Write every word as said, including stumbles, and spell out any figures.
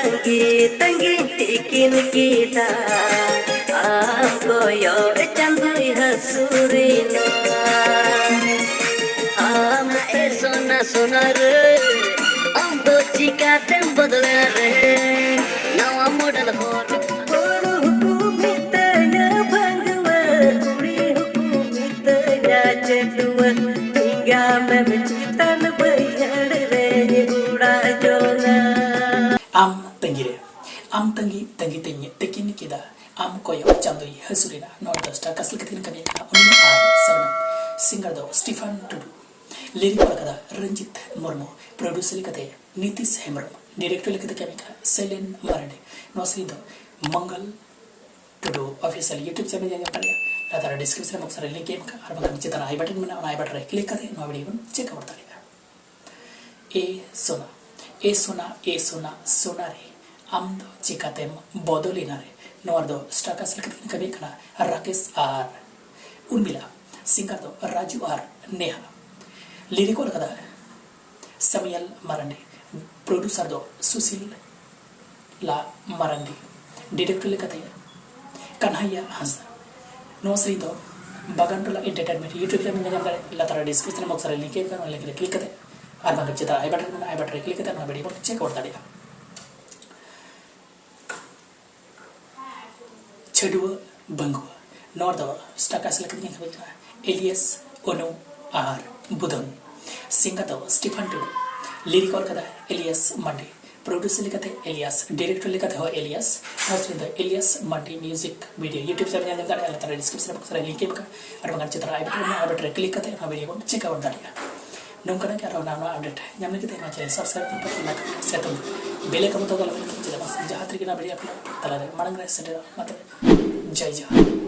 ᱛᱟᱺᱜᱤ ᱛᱟᱺᱜᱤ ᱛᱤᱠᱤᱱ ᱠᱮᱫᱟ, ᱟᱢ ᱠᱚᱭᱚᱜ ᱪᱟᱸᱫᱚᱭ ᱦᱟᱹᱥᱩᱨᱮᱱᱟ᱾ ᱟᱢ ᱮ ᱥᱳᱱᱟ ᱥᱳᱱᱟ ᱨᱮ, ᱟᱢ ᱫᱚ ᱪᱤᱠᱟᱛᱮᱢ ᱵᱚᱫᱞᱟ ᱨᱮ? ᱱᱟᱣᱟ ᱢᱚᱰᱮᱞ ᱦᱚᱨ᱾ ᱦᱚᱲ ᱦᱚᱸᱠᱚ ᱢᱮᱛᱟᱭᱟ ᱵᱷᱟᱜᱽᱣᱟ, ᱠᱩᱲᱤ ᱦᱚᱸᱠᱚ ᱢᱮᱛᱟᱭᱟ ᱪᱟᱹᱰᱣᱟᱹ᱾ ᱮᱸᱜᱟ ᱢᱮᱢ ᱪᱮᱛᱟᱱ ᱵᱟᱹᱭᱦᱟᱹᱲ ᱨᱮᱧ ᱜᱚᱲᱟ ᱡᱚᱝᱟ᱾ ᱟᱢ ᱛᱟᱺᱜᱤ ᱨᱮ, ᱟᱢ ᱛᱟᱺᱜᱤ ᱛᱟᱺᱜᱤ ᱛᱮᱧ ᱛᱤᱠᱤᱱ ᱠᱮᱫᱟ, ᱟᱢ ᱠᱚᱭᱚᱜ ᱪᱟᱸᱫᱚᱭ ᱦᱟᱹᱥᱩᱨᱮᱱᱟ᱾ ᱱᱚᱣᱟ ᱫᱚ ᱥᱴᱟᱨ ᱠᱟᱥᱴ ᱞᱮᱠᱟᱛᱮ ᱠᱟᱹᱢᱤ ᱠᱟᱱᱟ ᱩᱱᱤ ᱟᱨ ᱥᱟᱨᱱᱟ᱾ ᱥᱤᱝᱜᱟᱨ ᱫᱚ ᱥᱴᱤᱯᱷᱟᱱ ᱴᱩᱰᱩ᱾ ᱞᱤᱨᱤᱠ ᱚᱞ ᱠᱟᱫᱟ ᱨᱚᱧᱡᱤᱛ ᱢᱩᱨᱢᱩ, ᱯᱨᱚᱰᱭᱩᱥᱟᱨ ᱞᱮᱠᱟᱛᱮ ᱱᱤᱛᱤᱥ ᱦᱮᱢᱵᱨᱚᱢ, ᱰᱤᱨᱮᱠᱴᱚᱨ ᱞᱮᱠᱟᱛᱮ ᱠᱟᱹᱢᱤ ᱠᱟᱱᱟ ᱥᱮᱞᱮᱱ ᱢᱟᱨᱟᱱᱰᱤ᱾ ᱱᱚᱣᱟ ᱥᱮᱨᱮᱧ ᱫᱚ ᱢᱚᱝᱜᱚᱞ ᱴᱩᱰᱩ ᱚᱯᱷᱤᱥᱤᱭᱟᱞ ᱭᱩᱴᱩᱵᱽ ᱪᱮᱱᱮᱞ ᱧᱮᱞ ᱧᱟᱢ ᱫᱟᱲᱮᱭᱟᱜᱼᱟ᱾ ᱞᱟᱛᱟᱨ ᱨᱮ ᱰᱤᱥᱠᱨᱤᱯᱥᱚᱱ ᱵᱚᱠᱥ ᱨᱮ ᱞᱤᱝᱠ ᱮᱢ ᱠᱟᱜᱼᱟ, ᱟᱨ ᱵᱟᱝᱠᱷᱟᱱ ᱪᱮᱛᱟᱱ ᱨᱮ ᱟᱭ ᱵᱟᱴᱚᱱ ᱢᱮᱱᱟᱜᱼᱟ, ᱚᱱᱟ ᱟᱭ ᱵᱟᱴᱚᱱ ᱨᱮ ᱠᱞᱤᱠ ᱠᱟᱛᱮ ᱱᱚᱣᱟ ᱵᱷᱤᱰᱤᱭᱳ ᱵᱚᱱ ᱪᱮᱠ ᱟᱣᱩᱴ ᱫᱟᱲᱮᱭᱟᱜᱼᱟ᱾ ᱮ ᱥᱳᱱᱟ, ᱮ ᱥᱳᱱᱟ, ᱮ ᱥᱳᱱᱟ, ᱥᱳᱱᱟ ᱨᱮ, ᱟᱢ ᱫᱚ ᱪᱤᱠᱟᱛᱮᱢ ᱵᱚᱫᱚᱞᱮᱱᱟ ᱨᱮ᱾ ᱱᱚᱣᱟ ᱨᱮᱫᱚ ᱥᱴᱟᱨ ᱠᱟᱥᱴ ᱞᱮᱠᱟᱛᱮ ᱠᱤᱱ ᱠᱟᱹᱢᱤᱭᱮᱫ ᱠᱟᱱᱟ ᱨᱟᱠᱮᱥ ᱟᱨ ᱩᱨᱢᱤᱞᱟ᱾ ᱥᱤᱝᱜᱟᱨ ᱫᱚ ᱨᱟᱡᱩ ᱟᱨ ᱱᱮᱦᱟ᱾ ᱞᱤᱨᱤᱠ ᱚᱞ ᱠᱟᱫᱟ ᱥᱟᱢᱤᱭᱟᱞ ᱢᱟᱨᱟᱱᱰᱤ᱾ ᱯᱨᱚᱰᱭᱩᱥᱟᱨ ᱫᱚ ᱥᱩᱥᱤᱞ ᱞᱟ ᱢᱟᱨᱟᱱᱰᱤ᱾ ᱰᱤᱨᱮᱠᱴᱚᱨ ᱞᱮᱠᱟᱛᱮ ᱠᱟᱱᱦᱟᱭᱟ ᱦᱟᱸᱥᱫᱟ᱾ ᱱᱚᱣᱟ ᱥᱮᱨᱮᱧ ᱫᱚ ᱵᱟᱜᱟᱱ ᱴᱚᱞᱟ ᱮᱱᱴᱟᱨᱴᱮᱱᱢᱮᱱᱴ ᱭᱩᱴᱩᱵᱽ ᱪᱮᱱᱮᱞ ᱧᱮᱞ ᱧᱟᱢ ᱫᱟᱲᱮᱭᱟᱜᱼᱟ᱾ ᱞᱟᱛᱟᱨ ᱨᱮ ᱰᱤᱥᱠᱨᱤᱯᱥᱚᱱ ᱵᱚᱠᱥ ᱨᱮ ᱞᱤᱝᱠ ᱮᱢ ᱠᱟᱱᱟ, ᱚᱱᱟ ᱞᱤᱝᱠ ᱨᱮ ᱠᱞᱤᱠ ᱠᱟᱛᱮ, ᱟᱨ ᱵᱟᱝᱠᱷᱟᱱ ᱪᱮᱛᱟᱱ ᱟᱭ ᱵᱟᱴᱚᱱ ᱢᱮᱱᱟᱜᱼᱟ, ᱟᱭ ᱵᱟᱴᱚᱱ ᱨᱮ ᱠᱞᱤᱠ ᱠᱟᱛᱮ ᱱᱚᱣᱟ ᱵᱷᱤᱰᱤᱭᱳ ᱵᱚᱱ ᱪᱮᱠ ᱟᱣᱩᱴ ᱫᱟᱲᱮᱭᱟᱜᱼᱟ᱾ ᱪᱷᱟᱹᱰᱩᱣᱟᱹ ᱵᱟᱹᱝᱜᱩᱣᱟᱹ᱾ ᱱᱚᱣᱟ ᱫᱚ ᱥᱴᱟᱨ ᱠᱟᱥᱴ ᱞᱮᱠᱟᱛᱮ ᱠᱤᱱ ᱠᱟᱹᱢᱤ ᱠᱟᱱᱟ ᱮᱞᱤᱭᱟᱥ ᱚᱱᱩ ᱟᱨ ᱵᱩᱫᱚᱱ᱾ ᱥᱤᱝᱜᱟᱨ ᱫᱚ ᱥᱴᱤᱯᱷᱟᱱ ᱴᱩᱰᱩ᱾ ᱞᱤᱨᱤᱠ ᱚᱞ ᱠᱟᱫᱟ ᱮᱞᱤᱭᱟᱥ ᱢᱟᱱᱰᱤ᱾ ᱯᱨᱚᱰᱭᱩᱥᱟᱨ ᱞᱮᱠᱟᱛᱮ ᱮᱞᱤᱭᱟᱥ, ᱰᱤᱨᱮᱠᱴᱚᱨ ᱞᱮᱠᱟᱛᱮ ᱦᱚᱸ ᱮᱞᱤᱭᱟᱥ᱾ ᱱᱚᱣᱟ ᱥᱮᱨᱮᱧ ᱫᱚ ᱮᱞᱤᱭᱟᱥ ᱢᱟᱱᱰᱤ ᱢᱤᱣᱡᱤᱠ ᱵᱷᱤᱰᱤᱭᱳ ᱭᱩᱴᱩᱵᱽ ᱪᱮᱱᱮᱞ ᱧᱮᱞ ᱧᱟᱢ ᱫᱟᱲᱮᱭᱟᱜᱼᱟ᱾ ᱞᱟᱛᱟᱨ ᱨᱮ ᱰᱤᱥᱠᱨᱤᱯᱥᱚᱱ ᱵᱚᱠᱥ ᱨᱮ ᱞᱤᱝᱠ ᱮᱢ ᱠᱟᱜᱼᱟ, ᱟᱨ ᱵᱟᱝᱠᱷᱟᱱ ᱪᱮᱛᱟᱱ ᱨᱮ ᱟᱭ ᱵᱟᱴᱚᱱ ᱢᱮᱱᱟᱜᱼᱟ, ᱟᱭ ᱵᱟᱴᱚᱱ ᱨᱮ ᱠᱞᱤᱠ ᱠᱟᱛᱮ ᱱᱚᱣᱟ ᱵᱷᱤᱰᱤᱭᱳ ᱵᱚᱱ ᱪᱮᱠ ᱟᱣᱩᱴ ᱫᱟᱲᱮᱭᱟᱜᱼᱟ᱾ ᱱᱚᱝᱠᱟᱱᱟᱜ ᱜᱮ ᱟᱨᱦᱚᱸ ᱱᱟᱣᱟ ᱱᱟᱣᱟ ᱟᱯᱰᱮᱴ ᱧᱟᱢ ᱞᱟᱹᱜᱤᱫ ᱱᱚᱣᱟ ᱪᱮᱱᱮᱞ ᱥᱟᱵᱥᱠᱨᱟᱭᱤᱵ ᱠᱟᱛᱮ ᱞᱟᱭᱤᱠ ᱥᱮᱭᱟᱨ ᱛᱟᱵᱚᱱ ᱯᱮ᱾ ᱵᱮᱞ ᱟᱭᱠᱚᱱ ᱵᱚᱱ ᱫᱚᱵᱟᱣ ᱞᱟᱹᱜᱤᱫ ᱪᱮᱫᱟᱜ ᱵᱟᱝ ᱡᱟᱦᱟᱸ ᱛᱤᱨᱮᱜᱮ ᱱᱚᱣᱟ ᱵᱷᱤᱰᱤᱭᱳ ᱟᱯᱞᱳᱰ ᱛᱟᱞᱟᱨᱮ ᱢᱟᱲᱟᱝ ᱨᱮ ᱥᱮᱴᱮᱨᱚᱜᱼᱟ᱾ ᱢᱟ ᱛᱚᱵᱮ, ᱡᱟᱭ ᱡᱚᱦᱟᱨ᱾